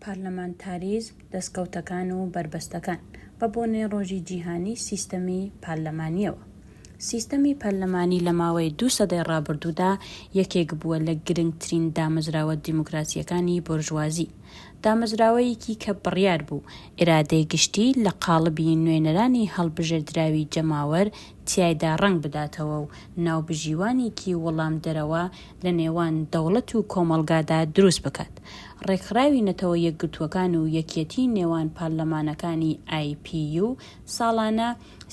پارلەمانتاریزم، دەستکەوتەکان و بەربەستەکان، بە بۆنەی ڕۆژی جیهانیی سیستەمی پارلەمانییەوە. سیستەمی پەرلەمانی لە ماوەی دوو سەدەی ڕابردوودا یەکێک بووە لە گرنگترین دامەزراوە دیموکراسییەکانی بۆرژوازی. دامەزراوەیەکی کە بڕیار بوو ئیرادەی گشتی لە قاڵبی نوێنەرانی هەڵبژێردراوی جەماوەر تیایدا ڕەنگ بداتەوە و ناوبژیوانێکی وەڵامدەرەوە لە نێوان دەوڵەت و کۆمەڵگادا دروست بکات. ڕێکخراوی نەتەوە یەکگرتووەکان و یەکیەتی نێوان پارلەمانەکانی IPU ساڵانە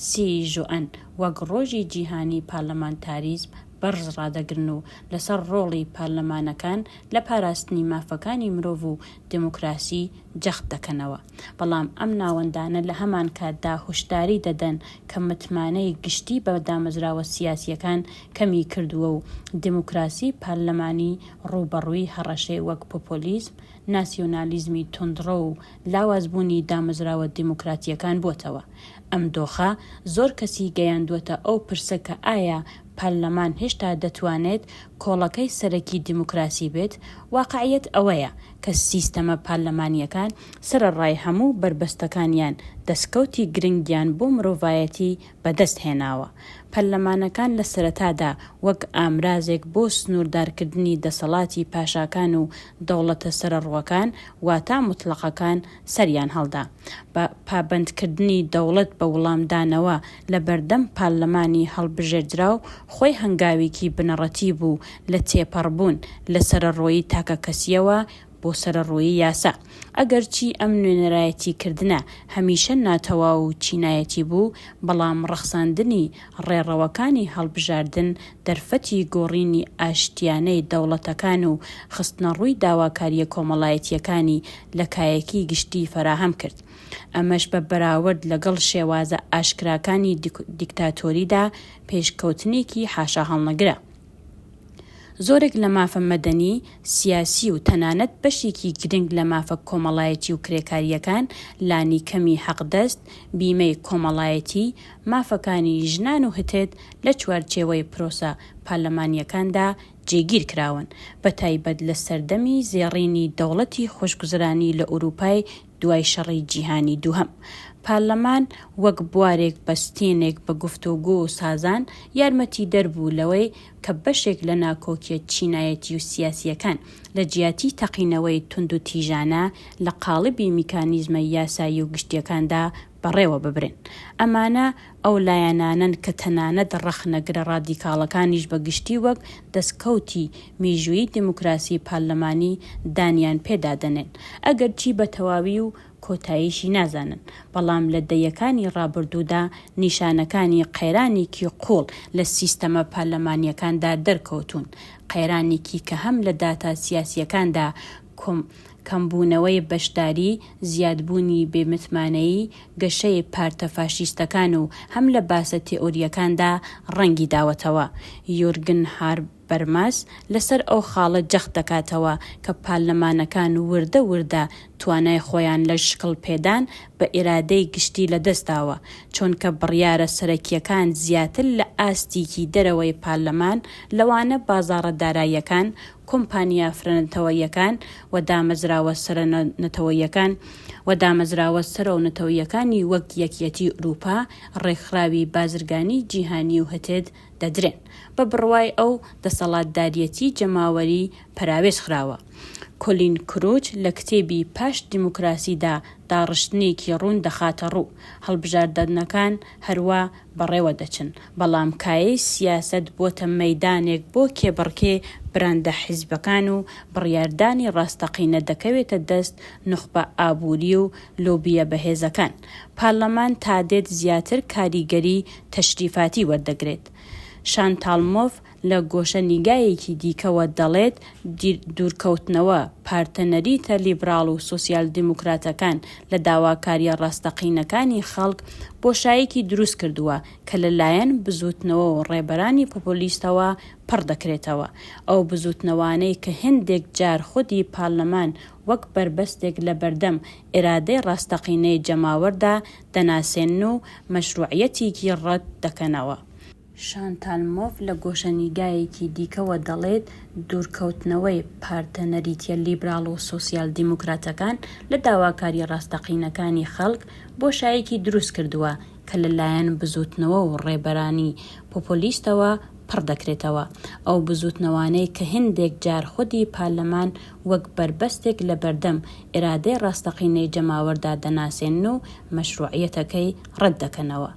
سی ژوئەن وەک ڕۆژی جیهانی پارلەمانتاریزم بەرز ڕادەگرن و لەسەر ڕۆڵی پارلەمانەکان لە پاراستنی مافەکانی مرۆڤ و دێموکراسی جەخت دەکەنەوە. بەڵام ئەم ناوەندانە لە هەمانکاتدا هوشداری دەدەن کە متمانەی گشتی بە دامەزراوە سیاسییەکان کەمی کردووە و دێموکراسی پارلەمانی ڕووبەڕووی هەڕەشەی وەک پۆپۆلیزم، ناسیۆنالیزمی توندڕەو و لاوازبوونی دامەزراوە دێموکراتییەکان بووەتەوە. ئەم دۆخە زۆر کەسی گەیاندووەتە ئەو پرسە کە ئایا پەرلەمان هێشتا دەتوانێت کۆڵەکەی سەرەکی دیموکراسی بێت؟ واقعیەت ئەوەیە کە سیستەمە پەرلەمانییەکان سەرەڕای هەموو بەربەستەکانیان دەسکەوتی گرنگیان بۆ مرۆڤایەتی بەدەست هێناوە. پەرلەمانەکان لە سەرەتادا وەک ئامرازێک بۆ سنووردارکردنی دەسەڵاتی پاشاکان و دەوڵەتە سەرەڕوەکان واتا موتڵەقەکان سەریان هەڵدا. بە پابەندکردنی دەوڵەت بە وڵامدانەوە لە بەردەم پارلەمانی هەڵبژێردراو خۆی هەنگاوێکی بنەڕەتی بوو لە تێپەڕبوون لە سەرەڕۆیی تاکەکەسییەوە بۆ سەرەڕۆیی یاسا. ئەگەرچی ئەم نوێنەرایەتیکردنە هەمیشە ناتەواو و چینایەتی بوو، بەڵام ڕەخساندنی ڕێڕەوەکانی هەڵبژاردن دەرفەتی گۆڕینی ئاشتیانەی دەوڵەتەکان و خستنەڕووی داواکارییە کۆمەڵایەتییەکانی لە کایەکی گشتی فەراهەم کرد. ئەمەش بە بەراورد لەگەڵ شێوازە ئاشکراکانی دیکتاتۆریدا پێشکەوتنێکی حاشاهەڵنەگرە. زۆرێک لە مافە مەدەنی، سیاسی و تەنانەت بەشێکی گرنگ لە مافە کۆمەڵایەتی و کرێکارییەکان، لانیکەمی حەقدەست، بیمەی کۆمەڵایەتی، مافەکانی ژنان و هتد لە چوارچێوەی پرۆسە پارلەمانییەکاندا جێگیر کراون، بەتایبەت لە سەردەمی زێڕینی دەوڵەتی خۆشگوزرانی لە ئورووپای دوای شەڕی جیهانی دووهەم. پارلەمان وەک بوارێک بەستێنێک بە گفتۆگۆ و سازان یارمەتیدەر بوو لەوەی کە بەشێک لە ناکۆکیە چینایەتی و سیاسیەکان لە جیاتی تەقینەوەی توندوتیژانە لە قاڵبی میکانیزمە یاسایی و گشتیەکاندا بەڕێوە ببرێن. ئەمانە ئەو لایەنانەن کە تەنانەت ڕەخنەگرە ڕادیکاڵەکانیش بە گشتی وەک دەسکەوتی میژوویی دیموکراسی پارلەمانی دانیان پێدا دەنێن، ئەگەرچی بە تەواوی و کۆتاییشی نازانن، بەڵام لە دەیەکانی ڕابردوودا نیشانەکانی قەیرانێکی قووڵ لە سیستەمە پارلەمانییەکاندا دەرکەوتوون، قەیرانێکی کە هەم لە داتا سیاسییەکاندا کەمبوونەوەی بەشداری، زیادبوونی بێمتمانەیی، گەشەی پارتە فاشیستەکان و هەم لە باسە تێئۆرییەکاندا ڕەنگی داوەتەوە. یورگن هاربەرماس لەسەر ئەو خاڵە جەخت دەکاتەوە کە پارلەمانەکان وردە وردە توانای خۆیان لە شکڵپێدان بە ئیرادەی گشتی لەدەست داوە چۆنکە بڕیارە سەرەکییەکان زیاتر لە ئاستیکی دەرەوەی پارلەمان لەوانە بازاڕە داراییەکان کۆمپانیا فرەنەتەوەییەکان و دامەزراوە سەرەنەتەوەییەکان و دامەزراوە سەرەونەتەوەییەکانی وەک یەکیەتی ئورووپا، ڕێکخراوی بازرگانی جیهانی و هتد دەدرێن. بە بڕوای ئەو دەسەڵاتداریەتی جەماوەری پەراوێز خراوە. کۆلین کروچ لە کتێبی پاش دیموکراسی دا داڕشتنێکی ڕوون دەخاتە ڕوو، هەڵبژاردەنەکان هەروا بەڕێوە دەچن، بەڵام کایەی سیاسەت بۆتە مەیدانێک بۆ کێبڕکێ براندە حیزبەکان و بڕیاردانی ڕاستەقینە دەکەوێتە دەست نوخبە ئابووری و لۆبییە بەهێزەکان. پارلەمان تادێت زیاتر کاریگەری تەشریفاتی وەردەگرێت. شانتاڵ مۆف لە گۆشە نیگایەکی دیکەوە دەڵێت دوورکەوتنەوە پارتە نەریتە لیبراڵ و سۆسیال دیموکراتەکان لە داواکارییە ڕاستەقینەکانی خەڵک بۆشایەکی دروست کردووە کە لە لایەن بزووتنەوە و ڕێبەرانی پۆپۆلیستەوە پڕ دەکرێتەوە ئەو بزووتنەوانەی کە هێندێک جار خودی پارلەمان وەک بەربەستێک لە بەردەم ئیرادەی ڕاستەقینەی جەماوەردا دەناسێنن و مەشروعیەتێکی ڕەت دەکەنەوە. شانتال مۆف لە گۆشەنیگایەکی دیکەوە دەڵێت دوورکەوتنەوەی پارتە نەریتیە لیبراڵ و سۆسیال دیموکراتەکان لە داواکاریە ڕاستەقینەکانی خەڵک بۆشایەکی دروستکردووە کە لەلایەن بزووتنەوە و ڕێبەرانی پۆپۆلیستەوە پڕ دەکرێتەوە، ئەو بزووتنەوانەی کە هێندێک جار خودی پارلەمان وەک بەربەستێک لەبەردەم ئیرادەی ڕاستەقینەی جەماوەردا دەناسێنن و مەشروعیەتەکەی ڕەت دەکەنەوە.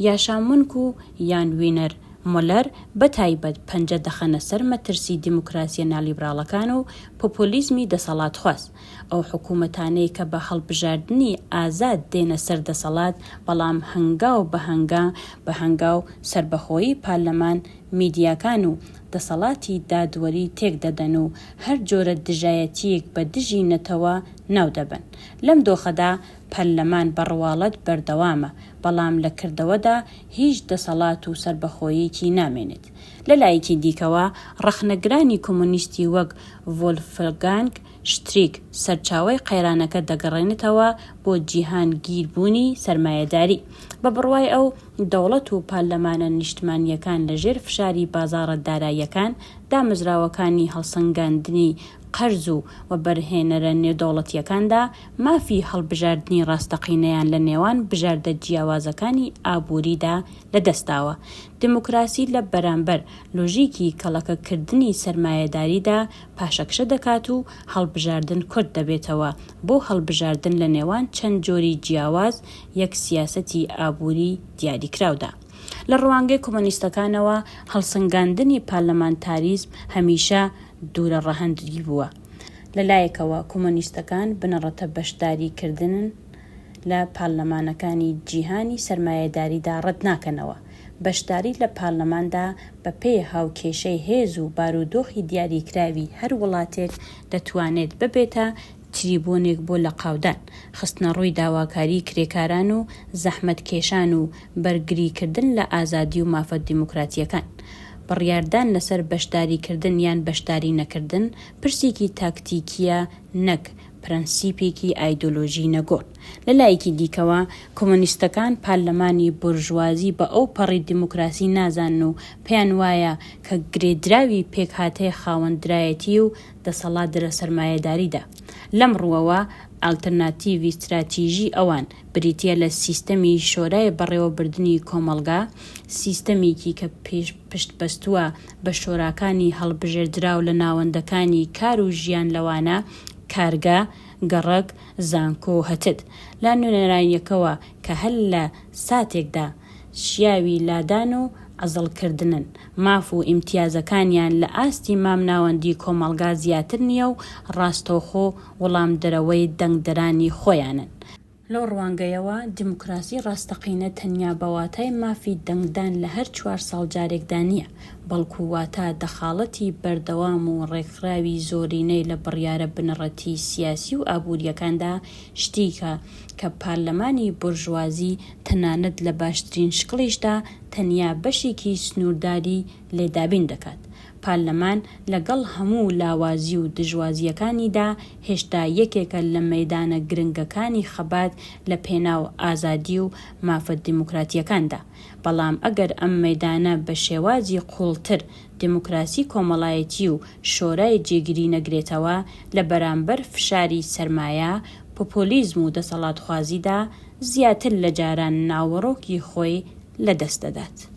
یاشا مونک و یان وینەر مۆلەر بە تایبەت پەنجە دەخەنە سەر مەترسی دیموکراسیە نالیبراڵەکان و پۆپۆلیزمی دەسەڵاتخواز، ئەو حکوومەتانەی کە بە هەڵبژاردنی ئازاد دێنە سەر دەسەڵات، بەڵام هەنگاو بە هەنگا بە هەنگاو سەربەخۆیی پارلەمان، میدیاکان و دەسەڵاتی دادوەری تێک دەدەن و هەر جۆرە دژایەتییەک بە دژی نەتەوە ناو دەبەن. لەم دۆخەدا پەرلەمان بە ڕواڵەت بەردەوامە، بەڵام لە کردەوەدا هیچ دەسەڵات و سەربەخۆییەکی نامێنێت. لە لایەکی دیکەوە ڕەخنەگرانی کۆمۆنیستی وەک ڤۆلفگانگ شتریک سەرچاوەی قەیرانەکە دەگەڕێنێتەوە بۆ جیهانگیربوونی سەرمایەداری. بە بڕوای ئەو، دەوڵەت و پارلەمانە نیشتمانییەکان لە ژێر فشاری بازاڕە داراییەکان، دامەزراوەکانی هەڵسەنگاندنی قەرز و وەبەرهێنەرە نێودەوڵەتییەکاندا مافی هەڵبژاردنی ڕاستەقینەیان لە نێوان بژاردە جیاوازەکانی ئابووریدا لەدەستداوە. دیموکراسی لە بەرامبەر لۆژیکی کەڵەکەکردنی سەرمایەداریدا پاشەکشە دەکات و هەڵبژاردن کورت دەبێتەوە بۆ هەڵبژاردن لە نێوان چەند جۆری جیاواز یەک سیاسەتی ئابووری دیاریکراودا. لە ڕوانگەی کۆمۆنیستەکانەوە هەڵسەنگاندنی پارلەمانتاریزم هەمیشە دوورە ڕەهەندی بووە. لە لایەکەوە کۆمۆنیستەکان بنەڕەتە بەشداری کردنن لە پارلەمانەکانی جیهانی سەرمایەداریدا ڕەت ناکەنەوە. بەشداری لە پارلەماندا بە پێی هاوکێشەی هێز و بارودۆخی دیاریکراوی هەر وڵاتێک دەتوانێت ببێتە تریبۆنێک بۆ لەقاودان، خستنەڕووی داواکاری کرێکاران و زەحمەتکێشان و بەرگریکردن لە ئازادی و مافە دیموکراتییەکان. بڕیاردان لەسەر بەشداریکردن یان بەشداری نەکردن پرسێکی تاکتیکییە نەک پرەنسیپێکی ئایدۆلۆژی نەگۆڕ. لە لایەکی دیکەوە، کۆمۆنیستەکان پارلەمانی بۆرژوازی بە ئەوپەڕی دیموکراسی نازانن و پێیان وایە کە گرێدراوی پێکهاتەی خاوەندرایەتی و دەسەڵاتدە لە سەرمایەداریدا. لەم ڕووەوە ئالترناتیڤی ستراتیژی ئەوان بریتییە لە سیستەمی شۆرای بەڕێوەبردنی کۆمەڵگا، سیستەمێکی کە پشتبەستووە بە شۆراکانی هەڵبژێردراو لە ناوەندەکانی کار و ژیان لەوانە کارگە، گەڕەک، زانکۆ و هتد. لە نوێنەرانیەکەوە کە هەر لە ساتێکدا شیاوی لادان و عەزڵکردنن، ماف و ئیمتیازەکانیان لە ئاستی مامناوەندی کۆمەڵگا زیاتر نییە و ڕاستەوخۆ وڵامدەرەوەی دەنگدەرانی خۆیانن. لەو ڕوانگەیەوە دیموکراسی ڕاستەقینە تەنیا بە واتای مافی دەنگدان لە هەر چوار ساڵ جارێکدا نییە، بەڵکو واتا دەخاڵەتی بەردەوام و ڕێکخراوی زۆرینەی لە بڕیارە بنەڕەتی سیاسی و ئابوورییەکاندا شتیکە کە پارلەمانی بورژوازی تەنانەت لە باشترین شکڵیشدا تەنیا بەشێکی سنوورداری لێ دابین دەکات. پارلەمان لەگەڵ هەموو لاوازی و دژوازییەکانیدا هێشتا یەکێکە لە مەیدانە گرنگەکانی خەبات لە پێناو ئازادی و مافە دیموکراتییەکاندا. بەڵام ئەگەر ئەم مەیدانە بە شێوازی قووڵتر دیموکراسی کۆمەڵایەتی و شۆرای جێگری نەگرێتەوە، لە بەرامبەر فشاری سەرمایە، پۆپۆلیزم و دەسەڵاتخوازیدا زیاتر لە جاران ناوەڕۆکی خۆی لە دەست دەدات.